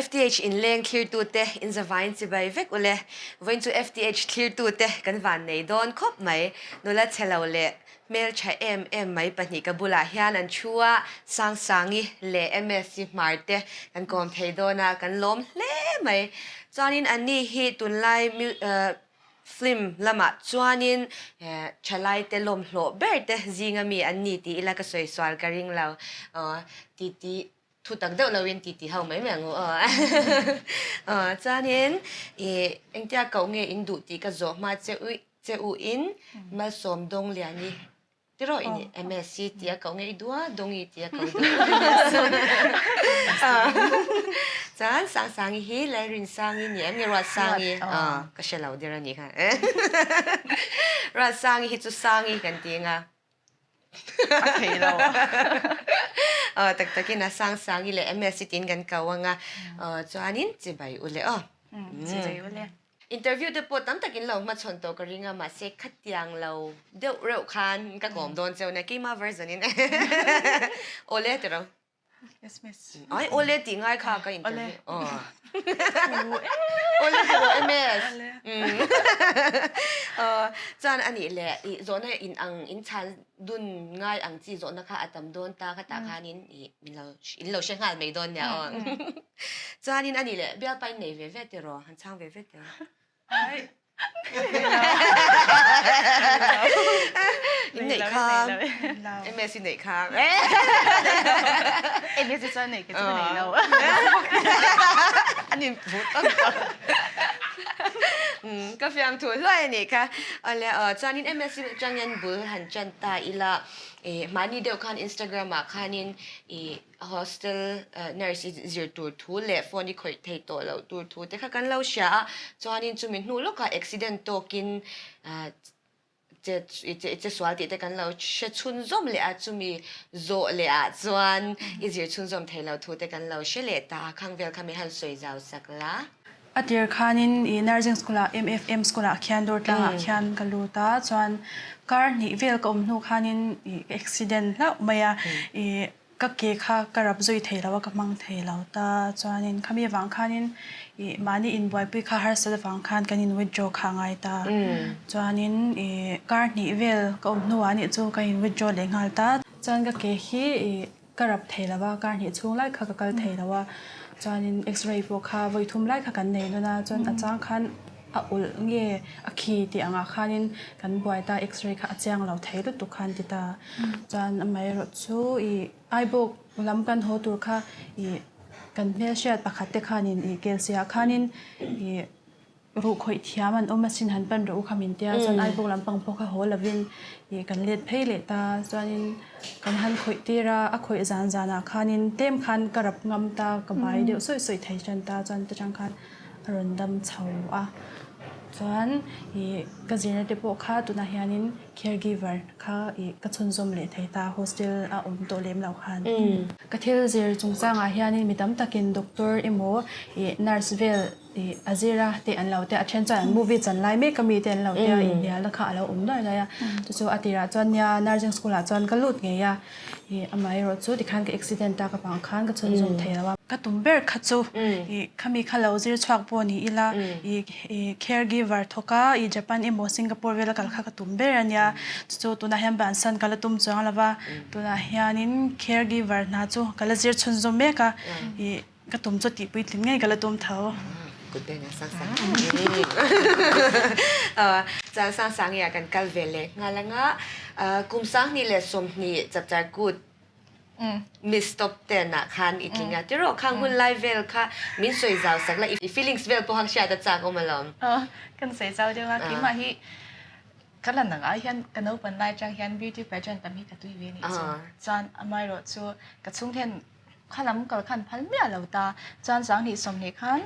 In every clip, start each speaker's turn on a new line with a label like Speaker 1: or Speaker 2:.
Speaker 1: FTH inleng thlirtute in zavain chibai vek ule. Vawiin chu FTH thlirtute kan van nei dawn khawp mai. Nula chhe lo leh hmeltha em em mai pahnih ka bulah hian an thu a, Sangsangi leh MSc Hmarte kan kawm thei dawn a, kan lawm hle mai. Chuanin anni hi tunlai Film lamah chuanin thalaite lawmhlawh ber te zinga mi an ni tih ila ka sawi sual ka ring lo. Titi thu tak deuh loin titi ho mai mai ang u aw. Chuanin engtia koh nge in duh tih ka zawh hma che u in Malsawm Dawngliani Tiraw i nih MSc ti a koh nge i duh a, Dongi ti a koh duh a. Chuan Sangsangi hi Lalrinsangi ni em nge Ruatsangi? Ka hre lo der a nih kha. Ruatsangi hi chu Sangi kan ti anga.
Speaker 2: A thei lo.
Speaker 1: Tak takin a Sangsangi leh MSc tiin kan ko anga. Chuanin chibai u le aw.
Speaker 2: Chibai u le.
Speaker 1: Interview te pawh tam takin lo hmachhawn tawh ka ring a, mahse khatiang lo deuh reuh khan ka kawm dawn cheu nia, keima version in awle ti ro.
Speaker 2: Yes miss.
Speaker 1: Ai awle tih ngai kha ka interview. Awle. Awle ti ro MS. Chuan anih leh i zawhna in ang in chhan dun ngai ang chi zawhna kha a tam dawn ta khatah khanin i min lo in lo hre nghal mai dawn nia aw. Chuanin a nih leh bialpa in nei ve ve tiraw han chhang ve ve tiraw.
Speaker 2: Ai.
Speaker 1: In neih kha MS in neih kha.
Speaker 2: MS chuan nei ke chu ka nei lo.
Speaker 1: An in phu tak tak. Ka fiam thu hluai a nih kha. Awle aw chuanin MS atang hian bul han chan ta ila mahni deuh khan Instagram ah khanin ih hostel nurse i zir tur thu leh phone i khawih thei tawh loh tur thu te kha kan lo hria a, chuanin chumi hnu lawkah accident tawkin che i che sual tih te kan lo hre chhunzawm leh a, chumi zawh leh ah chuan i zir chhunzawm thei lo thu te kan lo hre leh ta a, khang vel kha mi han sawi zau sak la.
Speaker 3: A tir khanin i nursing school ah MFM school ah khian Durtlang ah khian ka lut a, chuan kar hnih vel ka awm hnu khanin i ka accident hlauh mai a, i Ka ke kha ka rap zui thei lo a, ka hmang thei lo ta. Chuanin khami avang khanin ih mahni inbuaipui kha harsat avang khan kan in withdraw kha a ngai ta. Chuanin ih kar hnih vel ka awm hnuah anih chu ka in withdraw leh nghal ta. Chuan ka ke hi ih ka rap thei lo a, kar hnih chhung lai kha ka kal thei lo a. Chuanin x-ray pawh kha vawi thum lai kha kan nei dawn a, chuan a chang khan a ulh nge a khi tih angah khanin kan buai ta, x-ray kha a chiang lo thei lutuk khan ti ta. Chuan amaherawh chu ih Aibawk lam kan haw tur kha ih kan hmelhriat pakhat te khanin ih Kelsiah khanin ih ruh khawih thiam an awm asin han pan rawh u kha min tia chuan Aibawk lampang pawh kha haw lovin ih kan let phei leh ta chuanin kan han khawih tir a, a khawih zan zanah khanin tlem khan ka rap ngam ta ka bai deuh sawi sawi thei tan ta chuan ta chang khan a rawn dam chho a chuan ih ka zirna te pawh kha tunah hianin Caregiver kha ih ka chhunzawm leh thei ta, hostel a awm tawh lem loh khan. Ka thil zir chungchangah hianin mi tam takin doctor emaw ih nurse vel ih a zir a tih an lo tia, a then chuan an movie chan lai mek a mi te an lo tia inhnialna kha a lo awm nuai nuai a. Chu chu a tirah chuan nia nursing school ah chuan ka lut ngei a. Ih amaherawh chu tikhan ka accident a ka vang khan ka chhunzawm thei lo a. Ka tum ber kha chu ih khami kha lo zir chhuak pawh ni ila ih ih care giver thawk a ih Japan emaw Singapore vela kal kha ka tum ber a nia. Chu chu tunah hian bansan ka la tum chuang lo va, tunah hianin care giver hna chu ka la zir chhunzawm mek a ih Ka tum chu tih puitlin ngei ka la tum tho.
Speaker 1: Kut beng a sang sang. Chuan sang sang ia kan kal ve leh nghal anga kum 20 leh 20 chapchar kut Miss Top 10 ah khan i tling a tiraw khang hun lai vel kha min sawi zau sak la i feelings vel pawh kha hriat a chak awm alawm.
Speaker 2: Kan sawi zau deuh a keimah hi ka lan ang ah hian ka naupan lai atang hian beauty pageant tam hi ka tui ve anih chu. Chuan amaherawh chu ka chhung hian Kha lam kal khan phal miah lo ta. Chuan 20 20 khan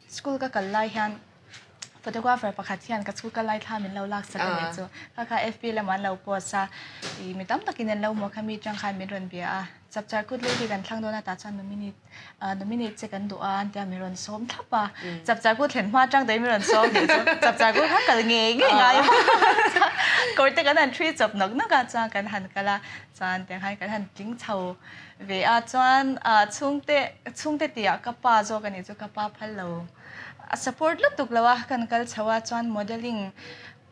Speaker 2: school ka kal lai hian photographer pakhat hian ka school kal lai thla min lo lak sak a nih chu. Kha kha FB lamah an lo post a, ih mi tam takin an lo hmu a kha mi atang khan min rawn bia a. Chapchar kut lady kan thlang dawn a tah chuan nominate nominate che kan duh a an tia min rawn sawm thlap a. Chapchar kut thlen hma atang daih min rawn sawm nih chu. Chapchar kut kha kal ngei ngei ngai a. Kawr te kan han ṭhui chawp nawk nawk a, chuan kan han kal a, chuan tiang khan kan han tling chho ve a, chuan ah chhungte chhungte tihah ka pa zawk a nih chu ka pa phal lo a support lutuk lo a, kan kal chho a, chuan modelling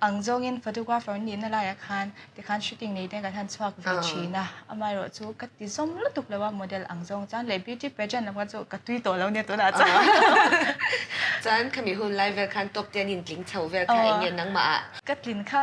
Speaker 2: ang zawngin photographer nihna laiah khan tikhan shooting nei te kan han chhuak ve thin a, amaherawh chu ka ti zawm lutuk lo a model ang zawng chuan leh beauty pageant lam kha chu ka tui tawh lo nia tunah chuan.
Speaker 1: Chuan khami hun lai vel khan top te an intling chho vel kha eng nge nangmah ah?
Speaker 2: Ka tlin kha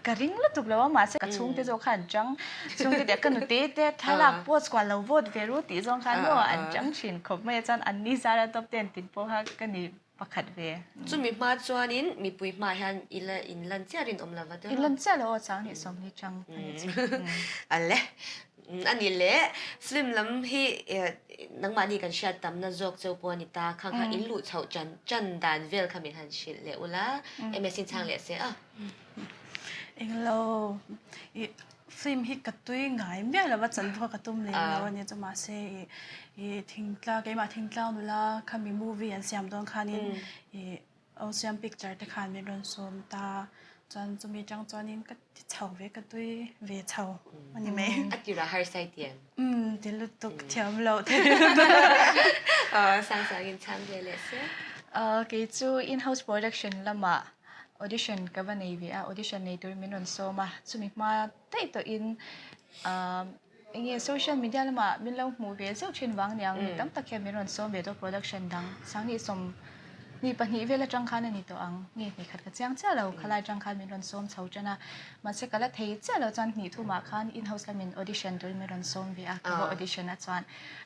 Speaker 2: ka ring lutuk lo a mahse ka chhungte zawk kha an chang chhungte te ka nute te thlalak post kual lo vote ve ru tih zawng khan maw an chang thin khawp mai a chuan an ni zara top te an tin pawh kha ka ni pakhat ve.
Speaker 1: Chumi hma chuanin mipui hmaah hian i la inlan chiah rinawm lo va deuh a.
Speaker 2: Inlan chiah lo aw chang nih sawmli chang a ni chu.
Speaker 1: A le. A ni le. Film lam hi nangmahni kan hriat tamna zawk cheu pawh a ni ta. Khang kha in luh chhoh chan chan dan vel kha min han hrilh leh ula. MS in chhang leh se a.
Speaker 3: Englo i film hi ka tui ngai miah lova chanvo ka tum lem lo a nia chu mahse i i thingtlang keimah thingtlang nula khami movie an siam dawn khanin i Osiam picture te khan min rawn sawm ta chuan chumi atang chuanin ka ti chho ve ka tui ve chho a ni mai.
Speaker 1: A tirah harsa i ti em?
Speaker 3: Umm ti lutuk thiam loh
Speaker 1: thei Sangsangin chhang ve leh se.
Speaker 2: Kei chu in-house production lamah Audition ka va nei ve a, audition nei turin min rawn sawm a, chumi hma daih tawhin ahh eng nge social media lamah min lo hmuh ve zeuh thin vang niang mi tam tak hian min rawn sawm ve tawh production dang Sangni sawmhnih pahnih vel atang khan a ni tawh ang nge hnih khat ka chiang chiah lo khalai atang khan min rawn sawm chho tan a mahse ka la thei chiah lo chuan hnih thumah khan in house lamin audition turin min rawn sawm ve a ka va audition a chuan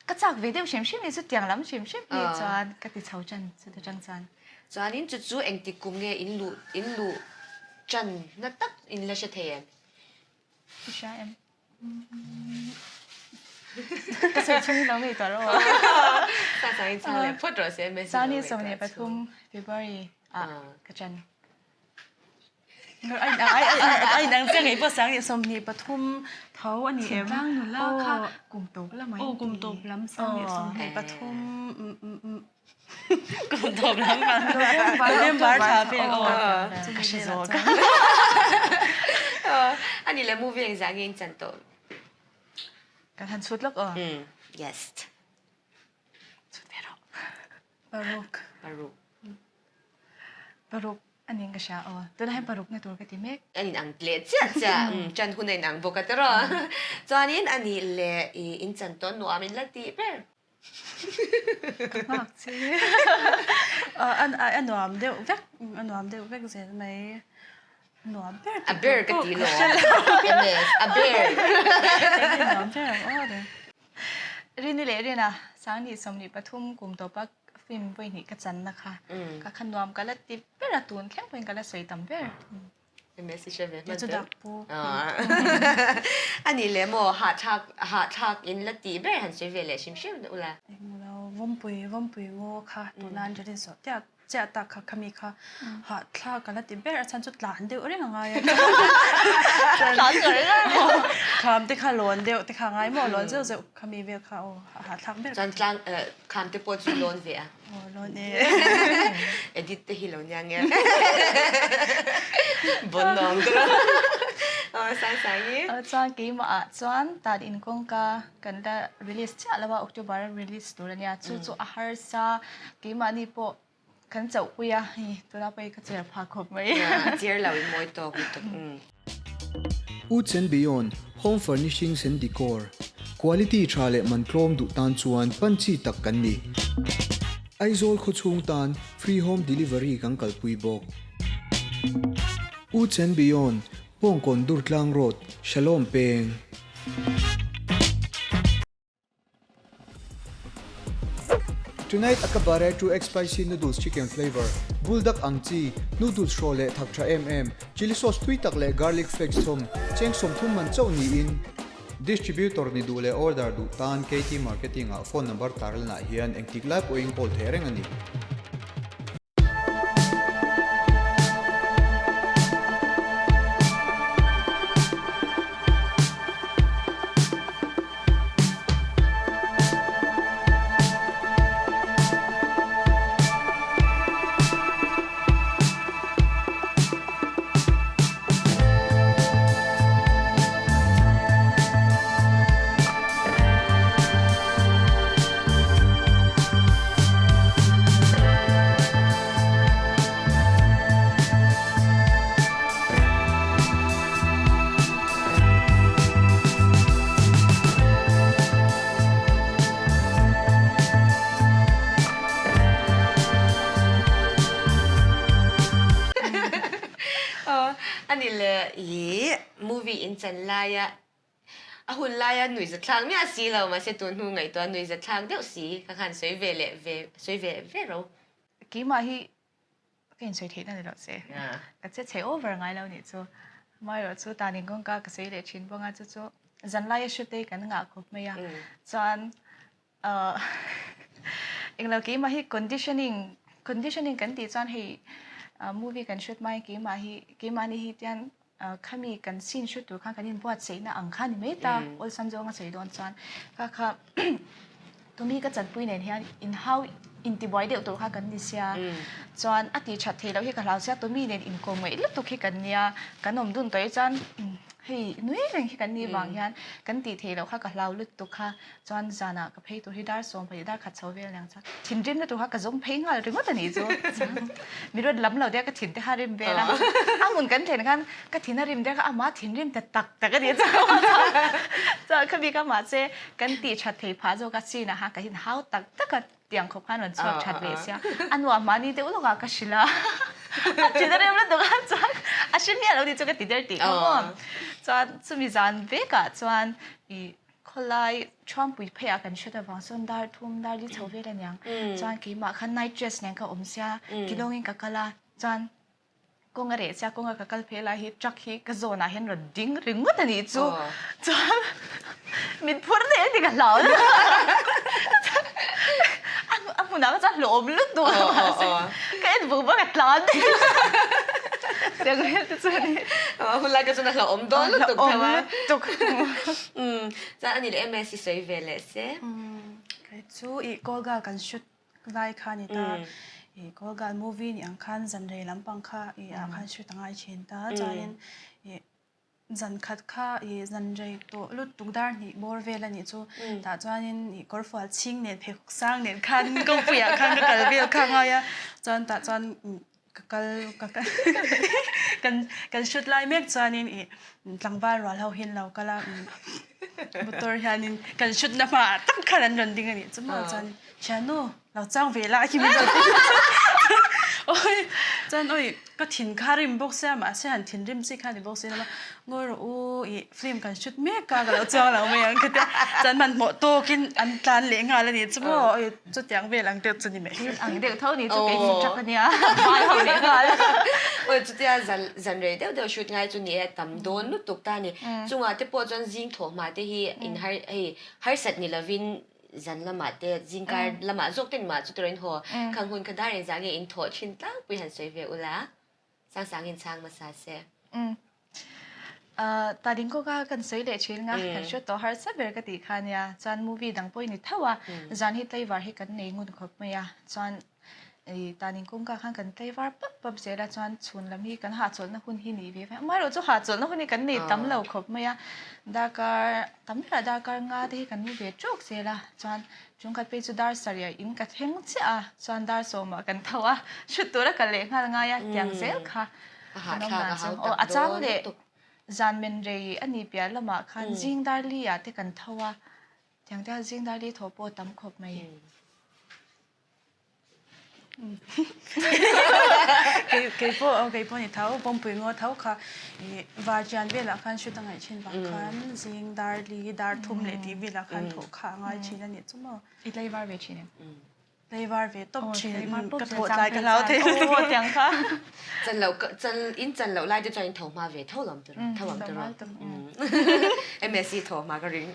Speaker 2: ka chak ve deuh hrim hrim ni chutiang lam hrim hrim hi chuan ka ti chho tan chuta tang chuan.
Speaker 1: Chuanin chu chu engtik kum nge in luh in luh tan na tak in la hre thei em?
Speaker 2: I hria em? Ka sawi chhung in lo ngei tawh rawh.
Speaker 1: Sa sang in chhang leh phawt rawh se message
Speaker 2: lo ngei tawh 23 February ah ka chan.
Speaker 3: A inang chiang ngei pawh sang nih 23 tho a ni em?
Speaker 2: Thingtlang nula kha kum tawp lam a in ti.
Speaker 3: Aw kum tawp lam sang nih 23 kum tawp lam November thla vel aw
Speaker 2: ka hre zawk.
Speaker 1: A ni le movie engzah nge in chan tawh?
Speaker 2: Kan han chhut lawk aw.
Speaker 1: Yes.
Speaker 2: Chhut ve rawh.
Speaker 3: Paruk.
Speaker 1: Paruk.
Speaker 2: Paruk. A ning ka hria aw. Tunah hian parukna tur ka ti mek.
Speaker 1: A inang leh chiah chiah. Umm chan hun a inang bawk a tiraw. Chuanin a nih leh i in chan tawn nuam in la tih ber.
Speaker 3: Ka nghak che. A nuam deuh vek a nuam deuh vek zel mai. Nuam ber
Speaker 1: A ber ka ti lo. MS a ber.
Speaker 3: Nuam ber ang aw le.
Speaker 2: Rini leh Rina Sangni 23 kum tawpa Film vawihnih ka channa kha ka kha nuam ka la ti ber a, tun thleng pawhin ka la sawi tam ber.
Speaker 1: Messi hre ve hman tel. A nih leh maw hahthlak hahthlak in la tih ber han sawi ve leh hrim hrim ula.
Speaker 3: Englo vawmpui vawmpui ngaw kha tuna an release zawh chiah chiah tak kha khami kha hahthlak ka la ti ber a chhan chu tlan deuh reng a ngai a.
Speaker 2: Tlan reng a ngai.
Speaker 3: Kham te kha lawn deuh te kha a ngai maw lawn zeuh zeuh khami vel kha aw hahthlak ber.
Speaker 1: Chuan tlang Kham te pawh chu lawn ve a.
Speaker 3: Aw lawn e.
Speaker 1: Edit te hi lo nia nge. Bon nawm te lo. Aw sang sang i.
Speaker 2: Chuan keimah ah chuan tan in kawngka kan la release chiah lo a October a release tur a nia chu chu a harsa keimahni pawh kan chauhpui a hei tuna pawh hi ka cher phah khawp mai.
Speaker 1: Cher lo in mawi tawk lutuk.
Speaker 4: Woods and Beyond, Home Furnishings and Decor, Quality tha leh man tlawm duh tan chuan pan chi tak kan ni. Aizawl khawchhung tan free home delivery kan kalpui bawk. Woods and Beyond, Bawngkawn Durtlang Road, Shalom Peng. Tonight a ka bare 2X spicy noodles chicken flavour, buldak ang chi, noodles hraw leh thak tha em em, chilli sauce tui tak leh garlic flakes thawm, cheng 30 man chauh niin. Distributor ni duh leh order duh tan KT Marketing ah phone number tarlanah hian engtik lai pawhin call theih reng a ni.
Speaker 1: Ani le i movie in chan laia a hun laia nuihzathlak miah si lo mahse tun hnu ngaihtuah nuihzathlak deuh si kha khan sawi ve leh ve sawi ve ve ro.
Speaker 2: Keimah hi ka insawi theihna ni lo se ka che chhe over ngai lo nih chu. Amaherawhchu tan in kawngka ka sawi leh thin bawk a chu chu zanlaia hrute kan ngah khawp mai a chuan Englo keimah hi conditioning conditioning kan tih chuan hei movie kan shoot hmain keimah hi keimahni hi tian khami kan scene shoot tur khan kan inbuatsaihna ang kha ni mai ta awlsam zawnga sawi dawn chuan kha kha tumi ka chanpui nen hian inhau intibuai deuh tur kha kan ni sia chuan a tih that theih loh hi ka hlau sia tumi nen inkawm ngaih lutuk hi kan nia kan awm dun tawh hi chuan hei nui reng hi kan nih vang hian kan tih theih loh kha ka hlau lutuk kha. Chuan zanah ka phei tur hi dar sawm pahnih dar khat chho vel niang chuan thinrimna tur kha ka zawng phei nghal ringawt a nih chu. Mi rawn lam lo deuh a ka thin te kha rim vel a, a hmun kan thlen khan ka thin a rim der kha amah thinrim ta tak tak a nih chu. Chuan khami kha mahse kan tih that thei phah zawk a scene ah khan ka inhau tak tak a tiang khawp khan rawn chhuak that leh sia a nuam mahni deuh lawkah ka hrilh a a thin a rem lutuk a chuan a hre miah lo ni chu ka ti der tih kha maw. Chuan chumi zan vekah chuan ih Khawlai Thuampui pheiah kan hriat avang chuan dar thum dar li chho vel aniang. Chuan keimah khan night dress nen ka awm sia, kilawngin ka kal a, chuan kawng a reh sia, kawnga ka kal phei lai hi truck hi ka zawnah hian rawn ding ringawt a nih chu. Chuan min phur leh a ni ka hlau deuh a. A hmunah kha chuan hlawhawm lutuk a mahse ka en vung vung a tlan daih a. Tiang vel te chu a ni.
Speaker 1: A hun lai te chuan a hlauhawm dawn lutuk tho a.
Speaker 2: Hlauhawm lutuk.
Speaker 1: Umm chuan ani leh MS i sawi ve leh se.
Speaker 3: Umm kei chu i Kolgal kan shoot lai kha a ni ta. I Kolgal movie ni ang khan zan rei lampang kha i ah khan shoot a ngai thin ta. Chuanin i Zan khat kha i zan rei tawh lutuk dar hnih bawr vel a nih chu. Tah chuanin i kawrfual chhing nen pheikhawk sang nen khan kawngpuiah khan ka kal vel kha ngai a. Chuan tah chuan ka kal ka kal kan kan shoot lai mek chuanin i tlangval rual ho hi an lo kal a. Motor hianin kan shoot na hmaah tak khan an rawn ding a nih chu maw chuan thiannu lo chang ve la khi min rawn ti oi chuan oi ka thin kha rim bawk sia mahse han thinrim chi kha ni bawk si lova ngawi rawh u ih film kan shoot mek a ka lo chuang lo mai ang ka tia chuan hmanhmawh tawkin an tlan leh nghal a nih chu maw oi chutiang vel ang deuh chu ni mai
Speaker 2: ang deuh tho ni chu kei chu truck a nia vai ho leh nghal
Speaker 1: oi chutia zan zan rei deuh deuh shoot ngai chu ni e tam dawn lutuk ta ni chungah te pawh chuan zing thawh hma te hi in har hei harsat ni lovin Zan lamah te, zingkar lamah zawk te mah chu turin haw khang hun kha dar engzah nge in thawh thin tlangpui han sawi ve ula, Sangsangin chhang hmasa se.
Speaker 2: Ta ding kawka kan sawi leh thin nga, kan hriat tawh harsa ber ka tih kha nia, chuan movie dang pawh i ni tho a, zan hi tlaivar hi kan nei ngun khawp mai a, chuan I tan in kawngka khan kan tlei var pap pap zel a chuan chhun lam hi kan hahchawlhna hun hi ni ve ve amaherawh chu hahchawlhna hun hi kan nei tam lo khawp mai a darkar tam berah darkar nga te hi kan mu ve tawk zel a chuan chungkhat phei chu dar sarih in ka thleng chiah a chuan dar sawmah kan tho a shoot tura kal leh nghal ngai a tiang zel kha kan awm dan chu aw a chang leh zan men rei a ni piah lamah khan zing dar li ah te kan tho a tiang te zing dar li thaw pawh a tam khawp mai.
Speaker 3: Kei pawh kei pawh ni tho pawmpui ngaw tho kha ih vartian velah khan shoot a ngaih thin vang khan zing dar li dar thum leh tih velah khan thawh kha a ngai thin a nih chu maw.
Speaker 2: I tlaivar ve thin em?
Speaker 3: Tlaivar ve tawp thin ka thawh tlai ka hlau thei lutuk.
Speaker 2: Aw tiang kha.
Speaker 1: Chan loh chan in chan loh lai te chuan in tho hma ve tho lam tur tho ang tur MSc tho hma ka ring.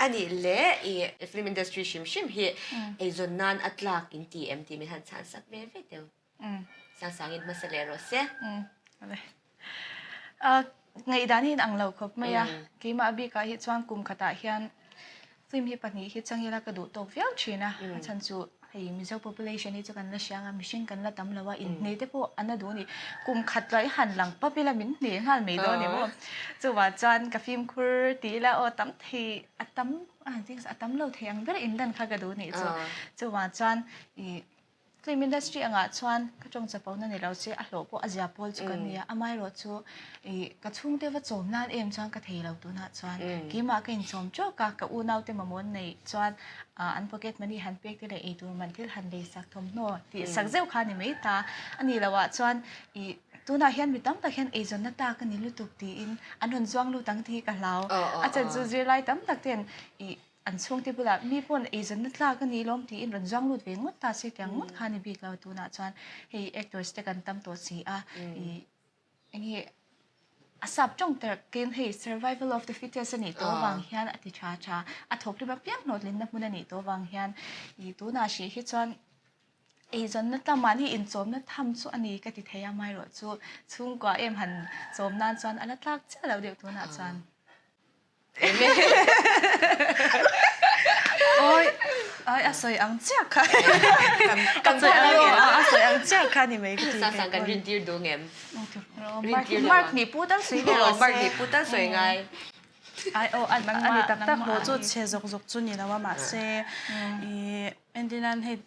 Speaker 1: A nih leh i film industry hrim hrim hi eizawn nan a tlak in ti em tih min han chhan sak ve ve teu. Sang sangin hmasa leh rawh se.
Speaker 2: Ngaihdan hi in ang lo khawp mai a, keimah bikah hi chuan kum khatah hian Film hi pahnih hi chang ila ka duh tawk viau thin a, a chhan chu hei Mizo population hi chu kan la hriang a, mihring kan la tam lo a, inhne te pawh an la duh a ni. Kum khat luah i han lang pap ila min hne nghal mai dawn em aw. Chuvah chuan ka fimkhur ti ila aw tam thei a tam a tam lo thei ang ber inlan kha ka duh a nih chu. Chuvah chuan ih Film industry angah chuan ka tawng chapo na ni lo che a hlawh pawh a zia pawl chu ka nia amaherawh chu ih ka chhungte va chawm nan em chuan ka thei lo tunah chuan keimah ka inchawm tawk a ka unaute mamawh nei chuan ah an pocket money han pek te leh eitur man thil han lei sak thawmhnaw tih sak zeuh kha a ni mai ta a ni loh ah chuan ih. Tunah hian mi tam tak hian eizawnna tak a ni lutuk tiin an rawn zuang lut ang tih hi ka hlau. A chan chu zirlai tam tak ten ih an chhungte bulah mi pawn eizawnna tlak a ni lawm tiin rawn zuang lut ve ngawt ta se tiang ngawt kha a ni bik lo. Tunah chuan hei actors te kan tam tawh si a ih eng nge a sap tawng takin hei survival of the fittest a nih tawh avang hian a ti tha tha a thawk rim apiang hlawhtlinna hmun a nih tawh avang hian ih tunah hrih hi chuan Eizawnna ta mahni inchawmna tham chu a ni ka ti thei a, amaherawh chu chhungkua em han chawm nan chuan a la tlak chiah lo deuh tunah chuan.
Speaker 3: Awi ai a sawi ang chiah kha a sawi ang chiah kha ni mai ka ti.
Speaker 1: Sang sang kan rintir duh ngem?
Speaker 2: Mark nih pu tal sawi ve rawh se.
Speaker 1: Mark nih pu tal sawi ngai.
Speaker 3: Ai aw a ni tak tak maw chu chhe zawk zawk chu ni lo a mahse i Entirnan hei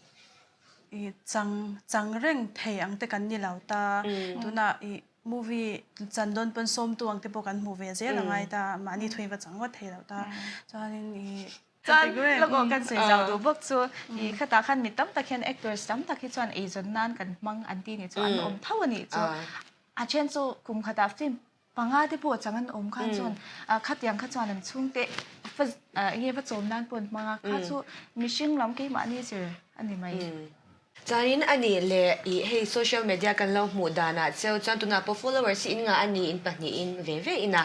Speaker 3: i chang chang reng thei ang te kan ni lo ta. Tunah i movie chan dawn pawn sawmtu ang te pawh kan hmuh ve zel a ngai ta. Mahni thuin va chang ngawt thei lo ta. Chuanin i
Speaker 2: Chuan logo kan sawi zau duh bawk chu i khatah khan mi tam tak hian actors tam tak hi chuan eizawn nan kan hmang an ti nih chu an awm tho a nih chu. A then chu kum khatah film Panga te pawh chang an awm khan chuan khatiang kha chuan an chhungte va enge va chawm nan pawh an hmang a, kha chu mihring lam keimahni zir a ni mai.
Speaker 1: Chuanin a nih leh ih hei social media kan lo hmuh danah cheu chuan tunah pawh followers hi in ngah a ni in pahnihin ve ve in a,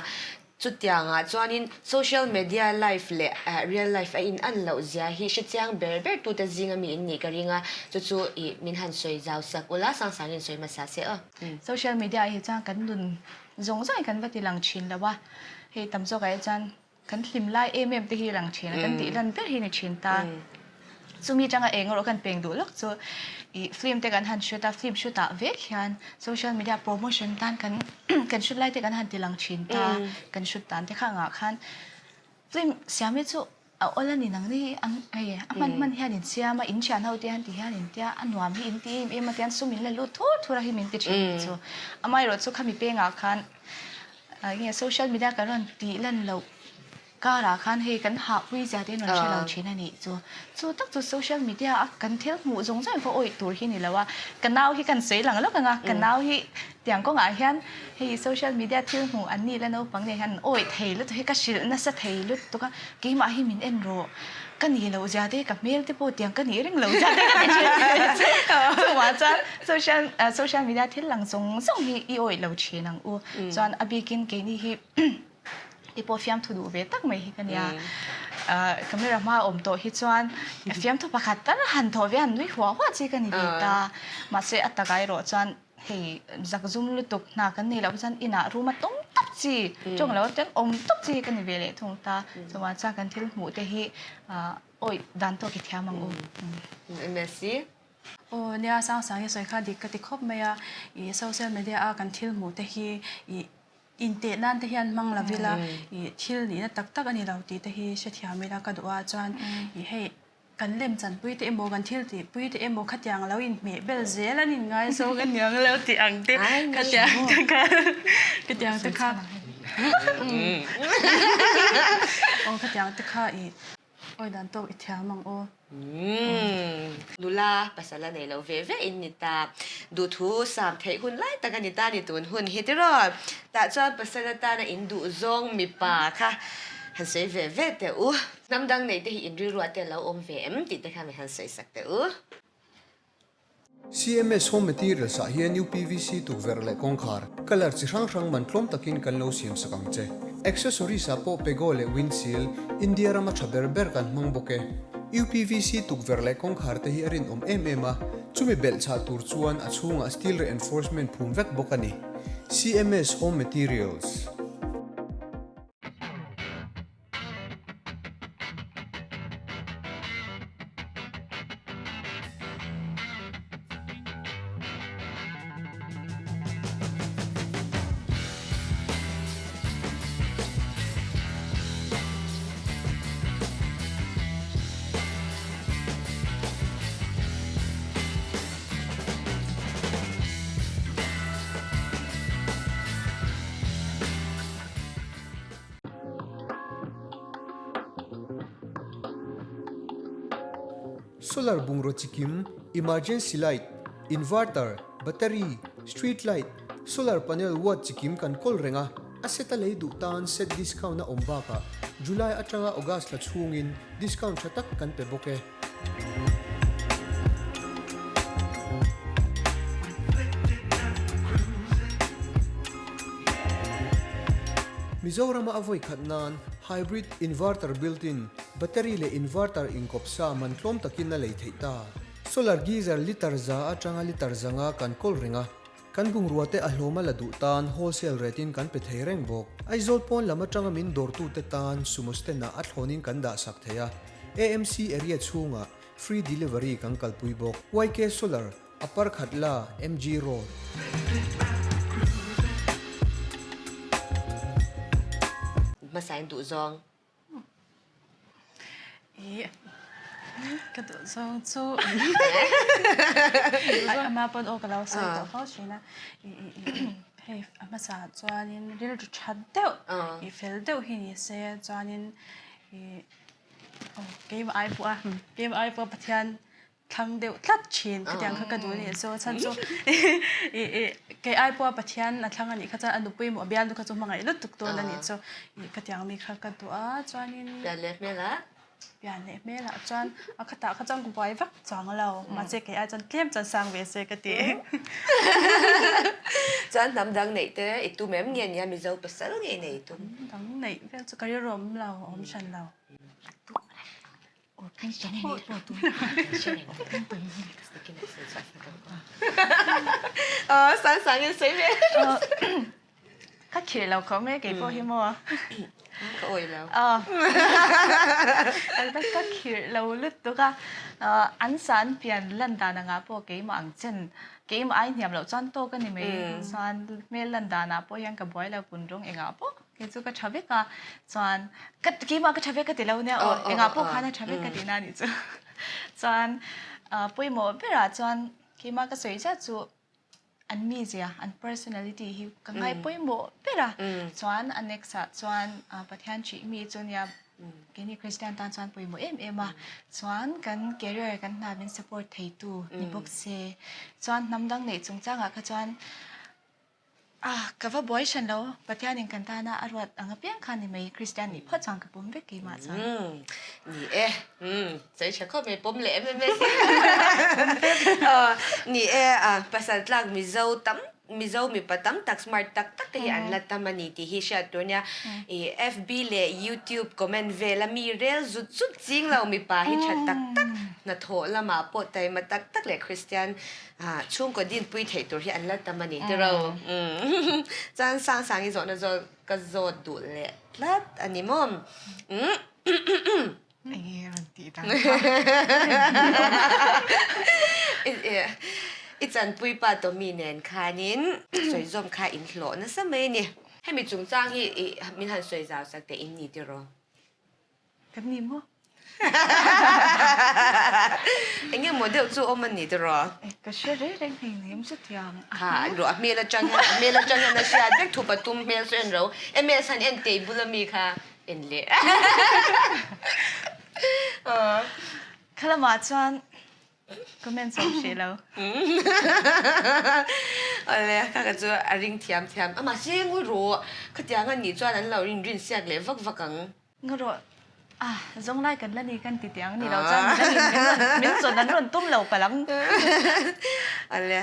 Speaker 1: chutiangah chuanin social media life leh real life a in an loh zia hi hrechiang ber ber tute zinga mi in nih ka ring a, chu chu ih min han sawi zau sak ula Sangsangin sawi hmasa se aw.
Speaker 2: Social media ah hi chuan kan nun zawng zawng hi kan va ti lang thin lo a, hei tam zawkah hi chuan kan hlim lai em em te hi lang thin a, kan tih lan ber hi ni thin ta. Chumi atanga eng erawh kan peng duh lawk chu ih film te kan han shoot a, film shoot ah vek hian social media promotion tan kan kan shoot lai te kan han ti lang thin ta, kan shoot dan te kha angah khan film siam hi chu A awl a ni nang ni ang hei a hman hman hian in siam a in thian ho te hian ti hian in tia a nuam hi in ti em em a tian sum in la lut thur thur a hi min ti thin tih chu amaherawh chu khami pengah khan enge social media kan rawn tih lan loh karah khan hei kan hahpui zia te in rawn hre lo thin a nih chu chu tak chu social media a kan thil hmuh zawng zawng pawh awih tur hi ni lo a ka nau hi kan sawi lang lawk ang a ka nau hi Tiang kawngah hian hei social media thil hmuh an nih la naupang nen hian an awih thei lutuk hi ka hrilh nasa thei lutuk a, keimah hi min en rawh, ka nih loh zia te ka hmel te pawh tiang ka nih reng loh zia te ka ti thin chuvang chuan social social media thil lang zawng zawng hi i awih lo thin ang u, chuan a bikin keini hi te pawh fiamthu duh ve tak mai hi ka nia, camera hma awm tawh hi chuan fiamthu pakhat tal han thawh ve a han nui huah huah chi ka ni ve ta, mahse a takah erawh chuan. Hei zak zum lutuk hna kan nei loh chuan inah room a tawm tawp chi tawng lo chuan awm tawp chi ka ni ve leh thung ta. Chuvang chuan kan thil hmuh te hi awih dan tawk i thiam ang u.
Speaker 1: Messi.
Speaker 3: Aw nia Sangsang i sawi kha dik ka ti khawp mai a, i social media a kan thil hmuh te hi i inteh nan te hian hmang lo ila i thil nihna tak tak a ni lo tih te hi hrethiam ila ka duh a chuan i hei Kan lem chanpui te emaw, kan thil tihpui te emaw khatiang lo inhmeh bel zel an inngai zawk a niang lo tih ang te khatiang te kha khatiang te kha aw khatiang te kha i awi dan tawk i thiam ang aw.
Speaker 1: Nula pasal a nei lo ve ve in ni ta. Duhthu sam theih hun lai tak a ni ta ni tun hun hi tiraw. Tah chuan pasal atana in duh zawng mipa kha han sawi ve ve teh u. Hnam dang neih te hi in rilruah te a lo awm ve em tih te kha mi han sawi sak teh u.
Speaker 4: CMS Home Materials ah hian UPVC tukverh leh kawngkhar, colour chi hrang hrang man tlawm takin kan lo siam sak ang che. Accessories ah pawh Pego leh Windseal, India rama tha ber ber kan hmang bawk e. UPVC tukverh leh kawngkhar te hi a rinawm em em a, chumi belh chah tur chuan a chhungah steel reinforcement phum vek bawk a ni. CMS Home Materials. Solar bungraw chikim, emergency light, inverter, battery, street light, Solar panel watt chikim kan kawl reng a, a set a lei duh tan set discount a awm bakah July atanga August thla chhungin discount tha tak kan pe bawk e. Mizorama a vawi khat nan hybrid inverter built-in, battery leh inverter inkawp sa man tlawm takin a lei theih ta. Solar geyser litre za atanga litre zanga kan kawl reng a, kan bungrua te a hlawm a la duh tan wholesale rate in kan pe thei reng bawk. Aizawl pawn lam atanga min dawrtute tan sumo stand ah a thlawnin kan dah sak thei a, AMC area chhungah free delivery kan kalpui bawk. YK Solar, Upper Khatla, MG Road.
Speaker 1: Hmasain duhzawng.
Speaker 3: I ka duh zawng chu ama pawn aw ka lo sawi tawh fo thin a hei a hmasa chuanin rilru that deuh i fel deuh hi ni se chuanin i aw keimah ai pawh a keimah ai pawh Pathian thlang deuh tlat thin khatiang kha ka duh anih chu chhan chu ih ih kei ai pawha Pathian a thlang anih kha chuan a nupui emaw a bialnu kha chu hmangaih lutuk dawn anih chu ih khatiang mi kha ka duh a chuanin
Speaker 1: Pian leh hmelah
Speaker 3: pian leh hmelah chuan a khatah kha chuan ka buai vak chuang lo mahse kei ai chuan tlem chuan sang ve se ka ti
Speaker 1: Chuan hnam dang neih te i tum em nge nia Mizo pasal ngei nei i tum?
Speaker 3: Hnam dang neih vel chu ka rilru awm lo awm hran lo.
Speaker 2: Ka khirh lo khawp mai keipawh hi maw.
Speaker 1: Ka awih lo.
Speaker 2: Ka khirh lo lutuk a, an sa an pian lan dan angah pawh keimah ang chen keimah ai hniam loh chuan tawk a ni mai chuan hmel lan danah pawh hian ka buai lo pun rawng engah pawh. Kei chu ka tha vek a, chuan ka keimah ka tha vek ka ti lo nia aw, engah pawh khan a tha vek ka tih na anih chu. Chuan pawimawh berah chuan keimah ka sawi zat chu an mizia, an personality hi ka ngai pawimawh ber a. Chuan a next ah chuan Pathian ṭih mi chu nia keini Kristian tan chuan pawimawh em em a. Chuan kan career kan hna min support theitu ni bawk se. Chuan hnam dang neih chungchangah kha chuan Ah, ka va buai hran lo. Pathianin kan tana a ruat ang apiang kha ni mai, Kristian nih phawt chuan ka pawm vek keimah chuan.
Speaker 1: Umm, ni e. Umm, sawi tha khawp mai, pawm leh em em e. Ni e, pasal tlak Mizo tam, Mizo mipa tam tak smart tak tak te hi an la tam a ni tih hi hriat tur nia. I FB leh YouTube comment vela mi rel zut zut ching lo mipa hi tha tak tak, hnathawh lamah pawh taima tak tak leh Kristian Chhungkaw dinpui theih tur hi an la tam a ni tiro. Chuan Sangsangi zawhna zawt ka zawt duh leh tlat a ni maw?
Speaker 2: Enge rawn tih dan kha?
Speaker 1: I chanpui pa Tommy nen khanin sawizawm kha in hlawh nasa mai a ni. Hemi chungchang hi min han sawi zau sak teh in ni tiraw?
Speaker 2: Kan ni maw?
Speaker 1: Eng emaw deuh chu awm a ni tiraw?
Speaker 2: Ka hre reng reng hei ni em chutiang.
Speaker 1: Kha rawh a hmel atang hian a hmel atang hian a hriat vek thu pathum hmel chu en ro. MS han en teh i bula mi kha en leh.
Speaker 2: Kha lamah chuan Comment sawm hrih lo.
Speaker 1: Awle, kha ka chu a ring thiam thiam. A mahse ngawi rawh, khatiang a nih chuan an lo rin rin siak leh vak vak ang.
Speaker 2: Ngawi rawh, ah zawng lai kan la ni kan ti tiang ni lo chuan min rawn min rawn min zawn an rawn tum lo palh ang.
Speaker 1: Awle,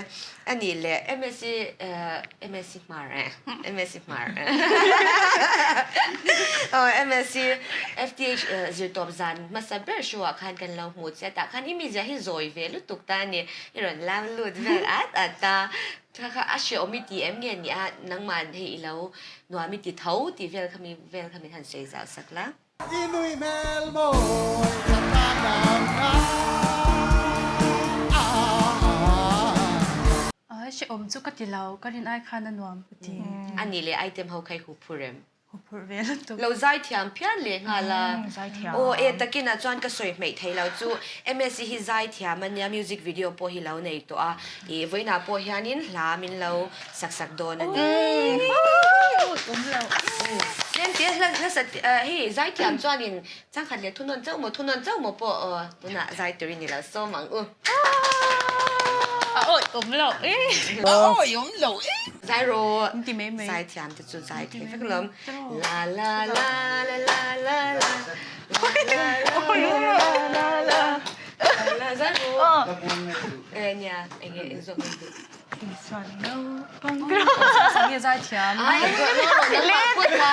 Speaker 1: a nih leh MSc MSc hmar eh, MSc hmar eh. Aw MSc FTH zirtawp zan hmasa ber show ah khan kan lo hmuh che tah khan i mizia hi zawi ve lutuk ta a ni i rawn lam lut vel at at a kha kha a hreawm i ti em nge ni a nangmah hei i lo nuam i ti tho tih vel kha mi vel kha min han sawi zau sak la.
Speaker 5: I nui hmel mawi ka tan ang kha.
Speaker 3: Ai hreawm chu ka ti lo ka rin ai khan a nuam ka ti.
Speaker 1: A nih leh item ho kha i huh phur em?
Speaker 3: Huphurh ve lutuk.
Speaker 1: Lo zaithiam phian leh nghal a. Aw e takin ah chuan ka sawi hmeih thei lo chu MSc hi zaithiam a nia music video pawh hi lo nei tawh a ih vawiinah pawh hianin hla min lo sak sak dawn a ni. Tlem te hla hla hei zaithiam chuanin changkhat leh thunawn chauh maw thunawn chauh maw pawh aw tunah zai turin i lo sawm ang u.
Speaker 2: A awih awm loh e.
Speaker 5: A awih awm loh e.
Speaker 1: Zai rawh.
Speaker 3: In ti mai mai.
Speaker 1: Zai thiam te chu zai thei vek lawm. La la la la la la la. La la la la la. Zai rawh. E nia enge in zawk in duh.
Speaker 2: Isuan naupang
Speaker 3: Sangi zai thiam.
Speaker 1: Ai nangmah pawh kha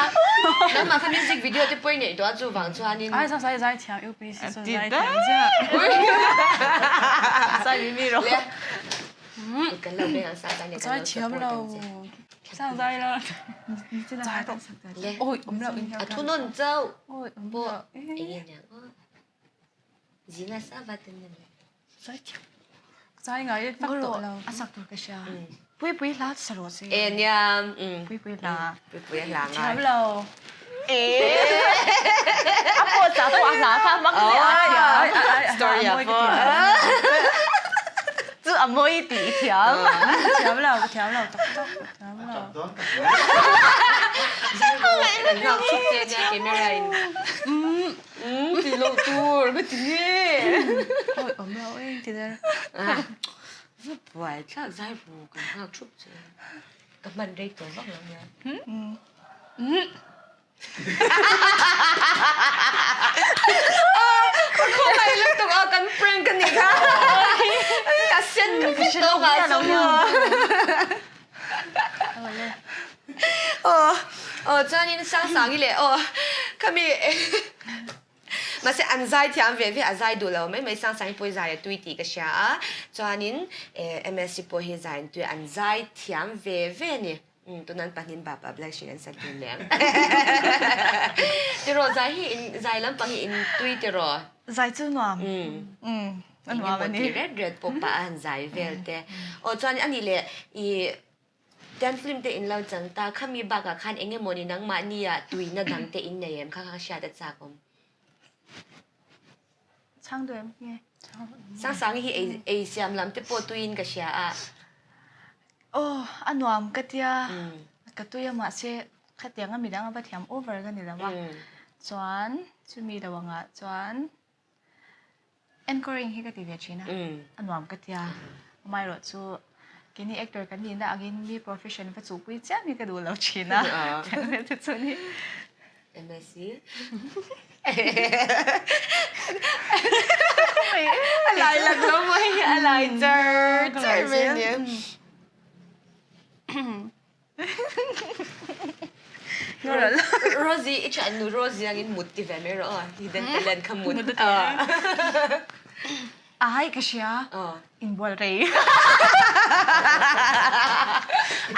Speaker 1: nangmah kha music video te pawh i neih tawh a chuvang chuanin.
Speaker 3: Ai Sangi zai thiam UPC chu zai thiam chiah.
Speaker 2: Zai mi mi rawh.
Speaker 1: Kan lo beng ang sa zai ne kan lo support ang che.
Speaker 3: Sang zai la. Zai rawh. Oi awm loh in.
Speaker 1: A thu nawn chauh. Pawh enge niang aw. Zina sa va ten ni.
Speaker 3: Zai thiam. Zai ngai e tak tawh lo.
Speaker 2: A sak tur ka hria. Pui pui hla sa rawh se.
Speaker 1: E nia.
Speaker 2: Pui pui hla.
Speaker 1: Pui pui hla ngai.
Speaker 3: Thiam lo.
Speaker 2: E. A pawh sa pawh a hla kha mak hle a thiam.
Speaker 1: Story a pawh.
Speaker 2: Chu a mawi tih i thiam.
Speaker 3: Thiam lo, ka thiam lo tak tak. Thiam lo.
Speaker 1: Kan nghak chuk che nia camera in. Ti lo tur ka ti nge.
Speaker 3: Awi awm lo eng ti der.
Speaker 1: Va buai thlak zai ru kan nghak thup che. Ka hman rei tawh vak lo nia. Ka khawngaih lutuk a kan prank a nih kha. A sen vek tawh ngah chu maw. Aw aw chuanin Sangsangi leh aw khami mahse an zai thiam ve ve a zai duh lo mai mai Sangsangi pawh hi zai a tui tih ka hria a chuanin MSc pawh hi zai an tui an zai thiam ve ve a ni tunan pahnin bapa black sheep an sa dun leh ang tiraw zai hi in zai lampang hi in tui tiraw
Speaker 2: Zai chu nuam a nuam a ni.
Speaker 1: Engemaw ti ret ret pawh pah a han zai vel te aw chuan ani leh i Tian film te in lo chang ta, khami bakah khan eng emaw ni nangmahni ah tuina dang te in nei em kha kha hriat a chak awm.
Speaker 2: Chhang duh em nge?
Speaker 1: Sangsangi hi ei ei siam lam te pawh tuiin ka hria a.
Speaker 2: Aw a nuam ka tia, ka tui a mahse khatiang a midang a va thiam over ka ni lo a, chuan chumi lo angah chuan Anchoring hi ka ti ve thin a, a nuam ka tia. Amaherawh chu keini actor kan nihna angin mi profession va chuhpui chiam hi ka duh lo thin a. Te chu ni.
Speaker 1: MSc. A lai lak lo maw hei hi a lai char char mai a nia. Rosie i thian nu Rosie angin mut ti ve mai rawh aw hidden talent kha mut
Speaker 2: Ai ka hria inbual rei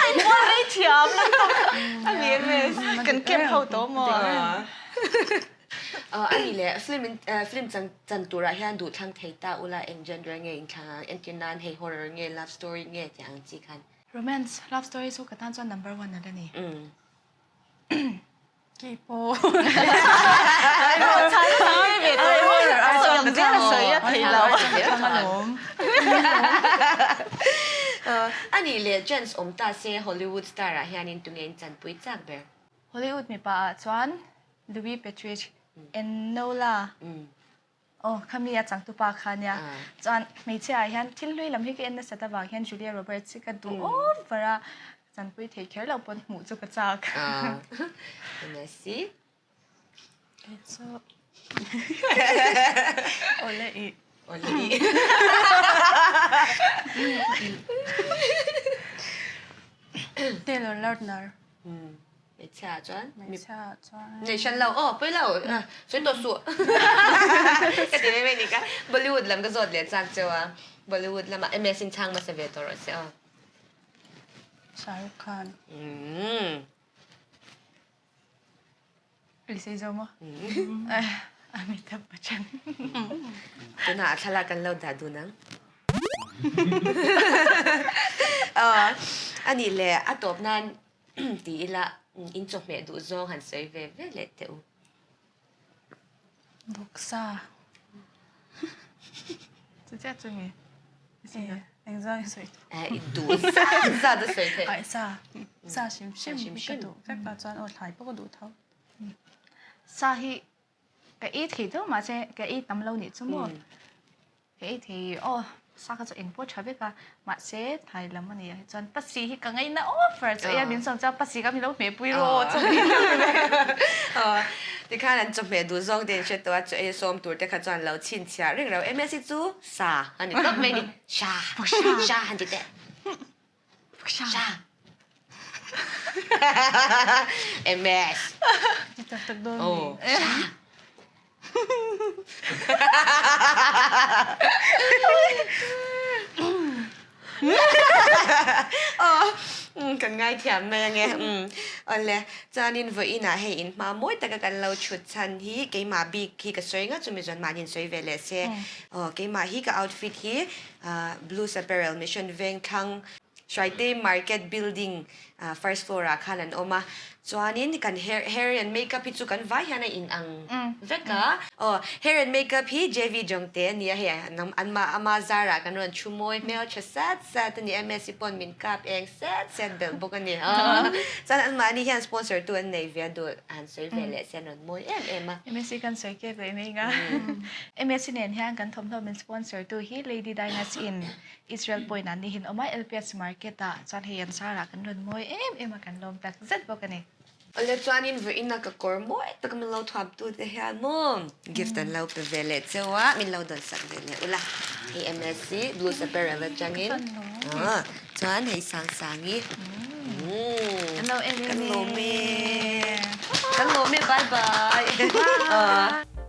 Speaker 2: a inbual rei thiam lutuk
Speaker 1: a ni em e
Speaker 2: kan camp ho tawh maw
Speaker 1: Ani leh film in film chan chan turah hian duh thlang thei ta ula eng genre nge inthlang ang entir nan hei horror nge love story nge tih ang chi khan.
Speaker 2: Romance, love story chu ka tan chuan number one a la ni.
Speaker 3: Kei pawh.
Speaker 1: Anih leh chance awm ta se Hollywood star ah hianin tunge in chanpui chak ber?
Speaker 2: Hollywood mipa ah chuan Louis Petrich, Enola. Aw, khami a changtupa kha nia. Chuan hmeichhia ah hian thil hlui lam hi ka en nasat avang hian Julia Roberts hi ka duh over a, chanpui thei kher lo pawn hmuh chu ka chak.
Speaker 1: Messi.
Speaker 3: Kei chu Awle i.
Speaker 1: Awle i.
Speaker 3: Taylor Lautner.
Speaker 1: Hmeichhia chuan
Speaker 3: Hmeichhia chuan
Speaker 1: Nei hran lo aw pawi lo sawi tawh suh ka ti mai mai ni ka Bollywood lam ka zawt leh chak cheu a Bollywood lamah MS in chhang hmasa ve tawh rawh se aw.
Speaker 3: Shah Rukh Khan.
Speaker 1: Umm.
Speaker 2: Risei zo maw? Amitabh Bachchan.
Speaker 1: Tunah a thlalak kan lo dah dun ang. Anih leh a tawp nan Ti ila in chawhmeh duh zawng han sawi ve ve leh teh u.
Speaker 3: Vawksa.
Speaker 2: Chu chiah chu nge?
Speaker 3: Engzah nge sawi tawh?
Speaker 1: Eh, i duh zat zat a sawi theih.
Speaker 3: Ai sa. Sa hrim hrim ka duh vek a chuan aw thlai pawh ka duh tho.
Speaker 2: Sa hi Ka ei thei deuh mahse ka ei tam lo nih chu maw. Ka ei thei aw. Sa kha chu eng pawh tha vek a, mahse thai lam a nia hi chuan pasi hi ka ngaina offer chu ei a min sawm chuan pasi kha min lo hmeh pui rawh aw chu ni
Speaker 1: Aw tikhan an chawhmeh duh zawng te in hre tawh a, chaw ei sawm tur te kha chuan lo chhinchhiah reng lo MS hi chu sa a ni tawp mai ni sha sha han ti teh sha MS
Speaker 3: Ti tak tak dawn
Speaker 1: aw
Speaker 3: ni.
Speaker 1: sha Aw kan ngaithiam mai ange awle chuanin vawiinah hei in hma mawi taka kan lo chhut chhan hi keimah bik hi ka sawi ngawt chumi chuan mahni in sawi ve leh se aw keimah hi ka outfit hi Blues Apparel Mission Vengthlang Hruaitei Market Building first floor ah khan an awm a, chuanin kan hair hair and makeup hi chu kan vai hian a in ang vek a, aw hair and makeup hi JV Jongte a nia hei an mah ama zarah kan rawn thu mawi hmel tha sat sat a ni MSc pawn min kap eng set set belh bawk a ni chuan an mahni hian sponsor tu an nei ve a duh han sawi ve leh se an rawn mawi em em a.
Speaker 2: MSc kan sawi kek leh mai nga MSc nen hian kan thawmhnaw min sponsor tu hi Lady Dinah's Inn Israel pawhin an nihin awm a, LPS market ah chuan hei an sarah kan rawn mawi em em a, kan lawm tak zet bawk a ni.
Speaker 1: Awle chuanin vawiin a ka kawr mawi tak min lo thuam tu te hian maw gift an lo pe ve leh cheu a, min lo dawn sak ve leh ula. Hei MSc Blues Apparel atangin chuan hei Sangsangi
Speaker 2: Kan lo em em
Speaker 1: e. Kan lawm e. Kan lawm e bye bye.